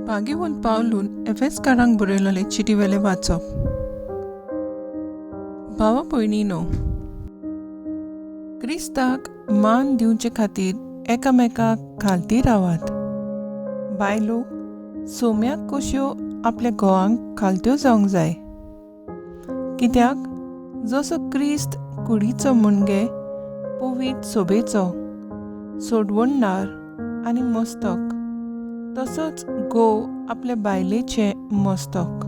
भागेवन पावलून एफेसकारांक बरयलेले चिटीवेलें वाचप. भावा भयणीनो, क्रिस्ताक मान दिवचे खातीर एकामेकाक खालती रावात. बायलो सोम्याक कश्यो आपल्या घोवांक खालत्यो जावंक जाय, कित्याक जसो क्रिस्त कुडीचो मुणगे पवित्र सोबेचो सोडवणदार आनी मस्तक, तसोच घोव आपल्या बायलेचें मस्तक.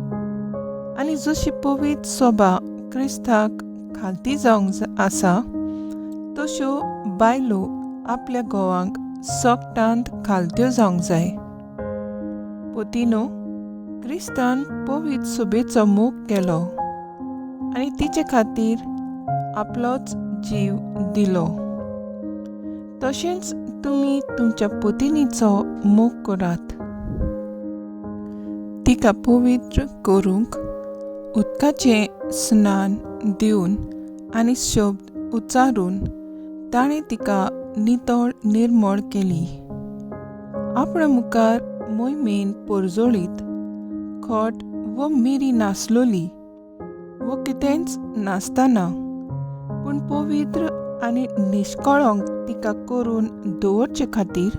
आनी जशी पवित्र सोबा क्रिस्ताक खालती जावंक आसा, तश्यो बायलो आपल्या घोवांक सगटांत खालत्यो जावंक जाय. पोतिनो, क्रिस्तान पवित्र सोबेचो मोग केलो आनी तिचे खातीर आपलोच जीव दिलो, तशेंच तुमी तुमच्या पोतिनीचो मोग करात. तिका पवित्र करूंक उदकाचें स्नान दिवन आनी शब्द उच्चारून ताणें तिका नितळ निर्मळ केली. आपणा मुखार मोहिमेन परजळीत खोट व मिरी नासलोली व कितेंच नासतना, पूण पवित्र आनी निश्कळंक तिका करून दवरचे खातीर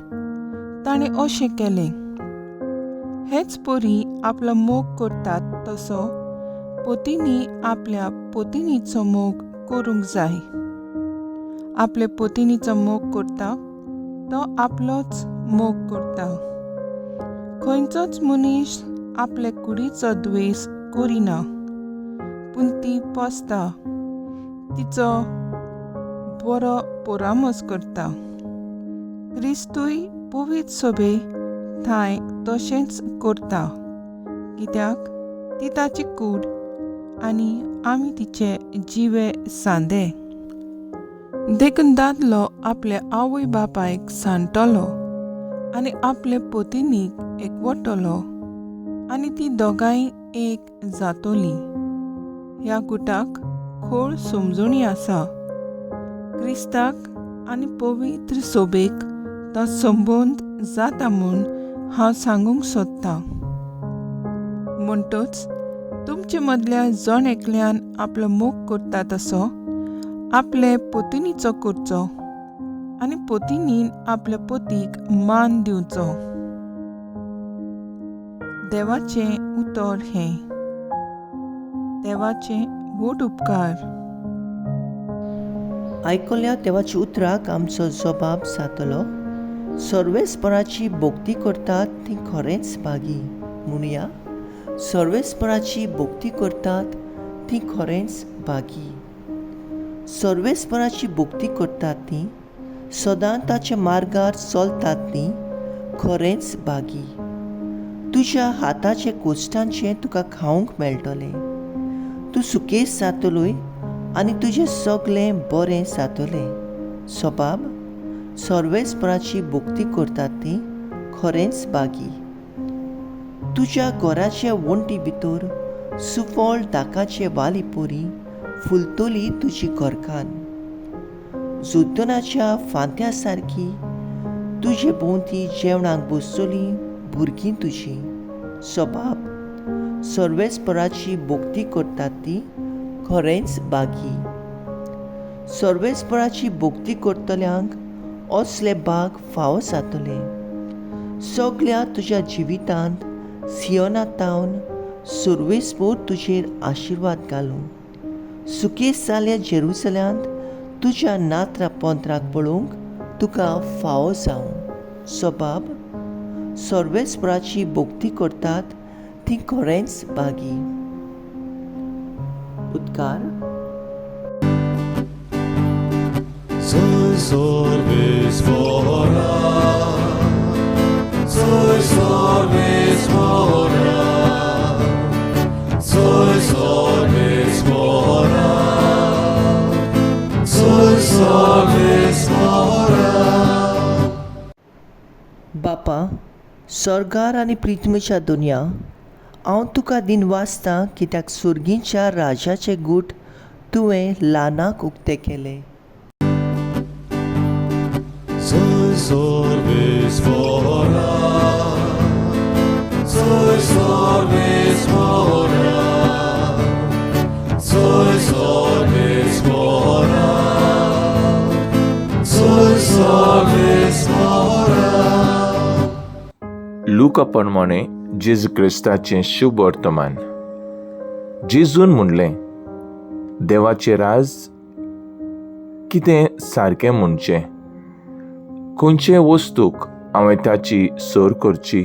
ताणें अशें केलें. हेच परी आपलो मोग करतात तसो पोतींनी आपल्या पोतिनीचो मोग करूंक जाय. आपले पोतिनीचो मोग करता तो आपलोच मोग करता. खंयचोच मनीस आपले कुडीचो द्वेश करिना, पूण ती पोसता, तिचो बरो परामर्श करता. क्रिस्तूय पवित्र सोबे थांय तशेंच करता, कित्याक ती ताची कूड आनी आमी तिचे जिवे सांदे. देखून दादलो आपल्या आवय बापायक सांडटलो आनी आपले पोतिनीक एकवटलो आनी ती दोगांय एक जातोली. ह्या गुटाक खोल समजणी आसा. क्रिस्ताक आनी पवित्र सोबेक तो संबंद जाता म्हूण हांव सांगूंक सोदतां. म्हणटच तुमचे मदल्या जण एकल्यान आपलो मोग करता तसो आपले पोतिनीचो करचो आनी पोतिनीन आपल्या पोतीक मान दिवचो. देवाचें उतर हें. देवाचें व्हड उपकार. आयकल्या देवाच्या उतराक आमचो जबाब जातलो. सर्वेस्पराची भक्ती करतात ती खरेंच भागी. म्हणुया, सर्वेस्पराची भक्ती करतात ती खरेंच भागी. सर्वेस्पराची भक्ती करतात ती सदां ताच्या मार्गार चलतात ती खरेंच भागी. तुज्या हाताचे कोश्टांचें तुका खावंक मेळटलें. तूं सुकेस जातलोय आनी तुजें सगळें बरें जातलें. सबाब, सर्वेस्पराची भक्ती करतात ती खरेंच भागी. तुज्या घराचे वण्टी भितर सुफळ दाकाचे वाली परी फुलतली तुजी घरकान्न. जुद्दनाच्या फांत्या सारकी तुजे भोंवती जेवणाक बसतली भुरगीं तुजी. सबाब, सर्वेस्पराची भक्ती करतात ती खरेंच भागी. सर्वेस्पराची भक्ती करतल्यांक असले भाग फावो जातले. सगल्या तुज्या जिवितांत सियोना तावन सर्वेस्पर तुजेर आशिर्वाद घालूं. सुकेस जाल्या जेरुसल्यांत तुज्या नात्रा पोंत्राक पळोवंक तुका फावो जावं. सबाब, सर्वेस्पराची भक्ती करतात ती खरेंच भागी. उद्गार. सर्वेस्परा, सर्वेस्परा, सर्वेस्परा, सर्वेस्परा. बापा, स्वर्गार आनी पृथ्वीच्या दुनिया, हांव तुका दिन वाचतां कित्याक सुर्गीच्या राजाचे गूट तुवें ल्हानाक उक्ते केले. Soy सर्वेस्परा, लुका प्रमाणे जेजू क्रिस्ताचें शुभ वर्तमान. जेजून म्हणलें, देवाचें राज कितें सारकें म्हणचें? खंयचे वस्तूक हांवें ताची सर करची?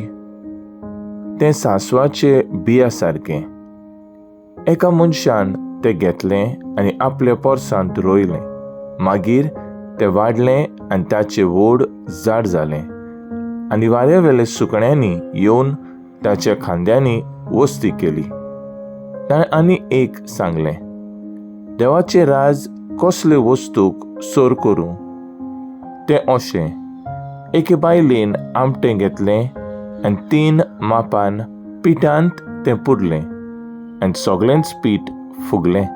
तें सांसवाचे बिया सारकें. एका मनशान तें घेतलें आनी आपल्या पोरसांत रोयलें. मागीर तें वाडलें आनी ताचें व्हड झाड जालें आनी वाऱ्या वेल्या सुकण्यांनी येवन ताच्या खांद्यांनी वस्ती केली. ताणें आनी एक सांगलें, देवाचें राज कसले वस्तूक सर करूं? तें अशें, एके बायलेन आमटें घेतलें आनी 3 मापान पिठांत तें पुरलें आनी सगळेंच पीठ फुगलें.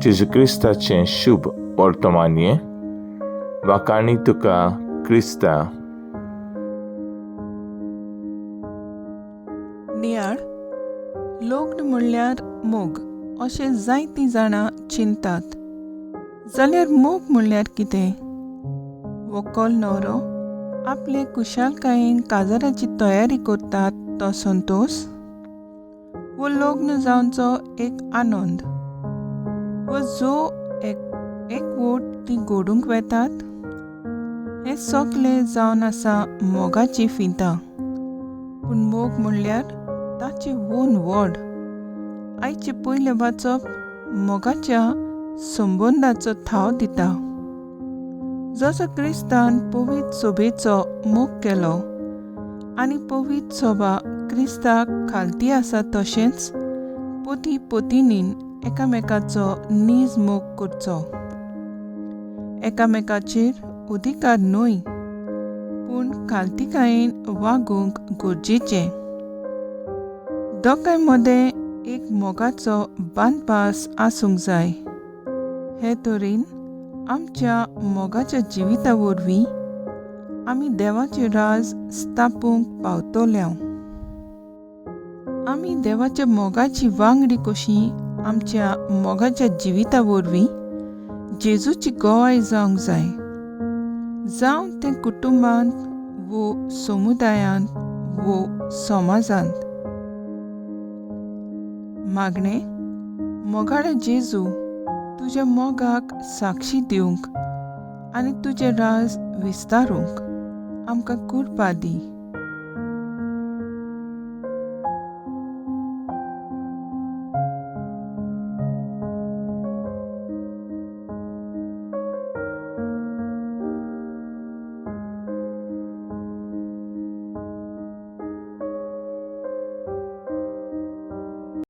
जेजू क्रिस्ताचें शुभ वर्तमान हें. वाखाणी तुका क्रिस्ता. नियाळ. लग्न म्हणल्यार मोग अशें जायतीं जाणां चिंतात. जाल्यार मोग म्हणल्यार कितें? व्हंकल न्हवरो आपले कुशालकायेन काजाराची तयारी करतात तो संतोश, वो लग्न जावचो एक आनंद, वो जो एकवट ती घडूंक वेतात, हें सगलें जावन आसा मोगाची फिंतां. पूण मोग म्हणल्यार ताचें वोन व्हड. आयचें पयलें वाचप मोगाच्या संबंदाचो थाव दिता. जसो क्रिस्तान पवित्र सोबेचो मोग केलो आनी पवित्र सोबा क्रिस्ताक खालती आसा, तशेंच पती पतिनीन एकामेकाचो नीज मोग करचो. एकामेकाचेर अधिकार न्हय, पूण खालतीकायेन वागूंक गरजेचें. दोगांय मदें एक मोगाचो बांदपास आसूंक जाय. हे तरेन आमच्या मोगाच्या जिविता वरवीं आमी देवाचें राज स्थापूंक पावतले. आमी देवाच्या मोगाची वांगडी कशी आमच्या मोगाच्या जिविता वरवीं जेजूची गवाय जावंक जाय. जावं तें कुटुंबांत वो समुदायांत वो समाजांत. मागणें. मोगाळे जेजू, तुज्या मोगाक साक्षी दिवंक आनी तुजें राज विस्तारूंक आमकां कृपा दी.